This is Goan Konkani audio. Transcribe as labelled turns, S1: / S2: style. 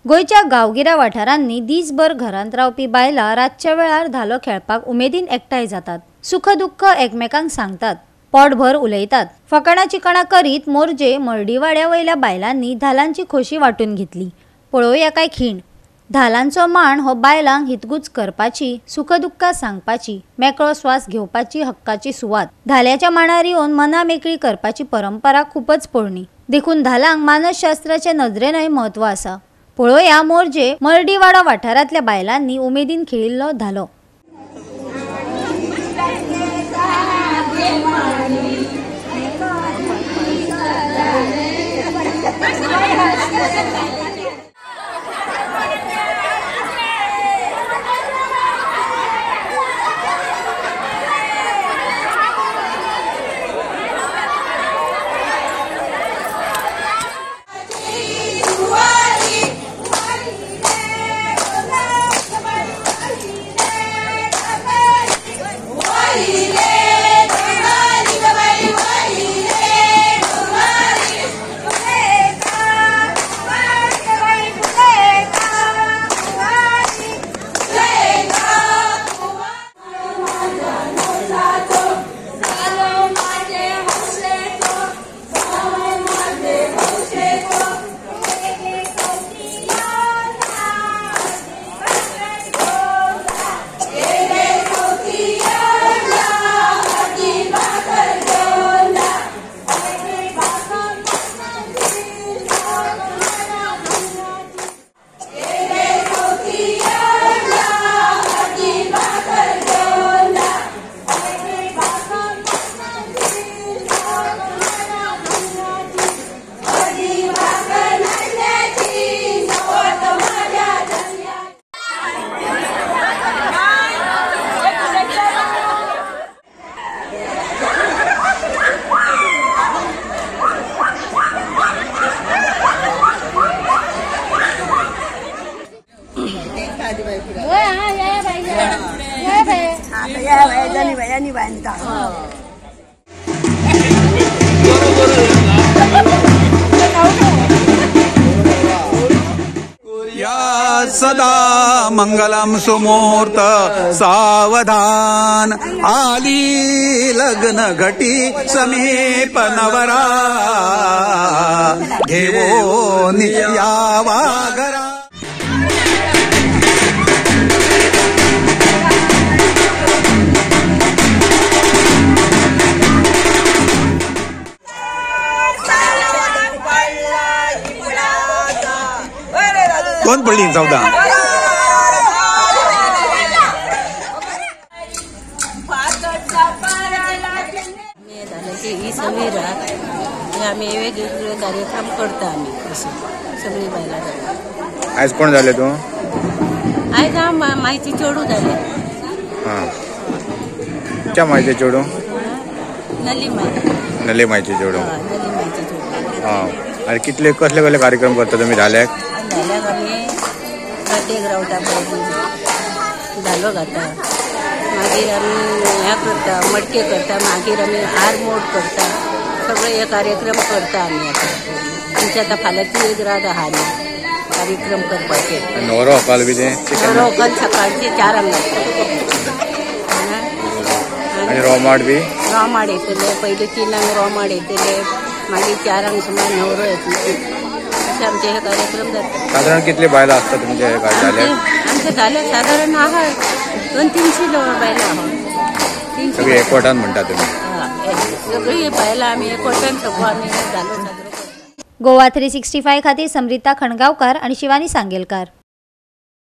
S1: गोंयच्या गांवगिऱ्या वाठारांनी दीसभर घरांत रावपी बायलां रातच्या वेळार धालो खेळपाक उमेदीन एकठांय जातात। सुख दुःख एकमेकांक सांगतात, पोटभर उलयतात। फकाणां चिकाणां करीत मोरजे मर्डीवाड्या वयल्या बायलांनी धालांची खोशी वांटून घेतली। पळोवया काय खीण। धालांचो माण हो बायलांक हितगुज करपाची, सुखदुःखां सांगपाची, मेकळो स्वास घेवपाची हक्काची सुवात। धाल्याच्या माणार येवन मनां मेकळी करपाची परंपरा खूपच पोरणी, देखून धालांक मानसशास्त्राचे नदरेनय म्हत्व आसा। पळोवया मोरजे मर्डीवाडा वाठारांतल्या बायलांनी उमेदीन खेळिल्लो धालो।
S2: या सदा मंगलम सुमूर्त सावधान आली लग्न घटी समीप नवरा घेवोनी यावा घरा। कोण पडली 14?
S3: ही सगळी रात आम्ही वेगवेगळे कार्यक्रम करता आम्ही असे सगळी बायलां।
S4: आयज कोण जाले तूं?
S3: आयज हांव मायची चेडूं जालें।
S4: हां, खंयच्या मायचें चेडूं?
S3: नली माय।
S4: नली मायचें चेडूं।
S3: नली मायचें चेडूं।
S4: हां, आनी कितले कसले कसले कार्यक्रम करता तुमी धाल्याक?
S3: धाल्याक आमी रातेक रावता, पळय धालो घाता, मागीर आमी हें करता, मडके करता, मागीर आमी आरमोड करता, सगळे हे कार्यक्रम करता आमी। आतां आमचे आतां फाल्यांची एक रात आहा न्ही कार्यक्रम करपाचे।
S4: न्हवरो व्हंकल बी तें?
S3: न्हवरो व्हंकल सकाळचे 4 जाता।
S4: आनी रोमाड बी?
S3: रोमाड येतले पयलीं 3 रोमाड येतले, मागीर 4 सुमार न्हवरो येतले। आमचे हे कार्यक्रम जाता।
S4: साधारण कितले बायलां आसता तुमचे हे धाल्याक?
S3: आमचे धाल्याक साधारण आहा 200-300 बायलां आहा।
S4: सगळी एकवटान म्हणटा तुमी?
S3: सगळी बायलां आमी एकवटान सगळो आमी धालो साजरो करता।
S1: गोवा 365 खातीर समृता खणगांवकार आणि शिवानी सांगेलकार।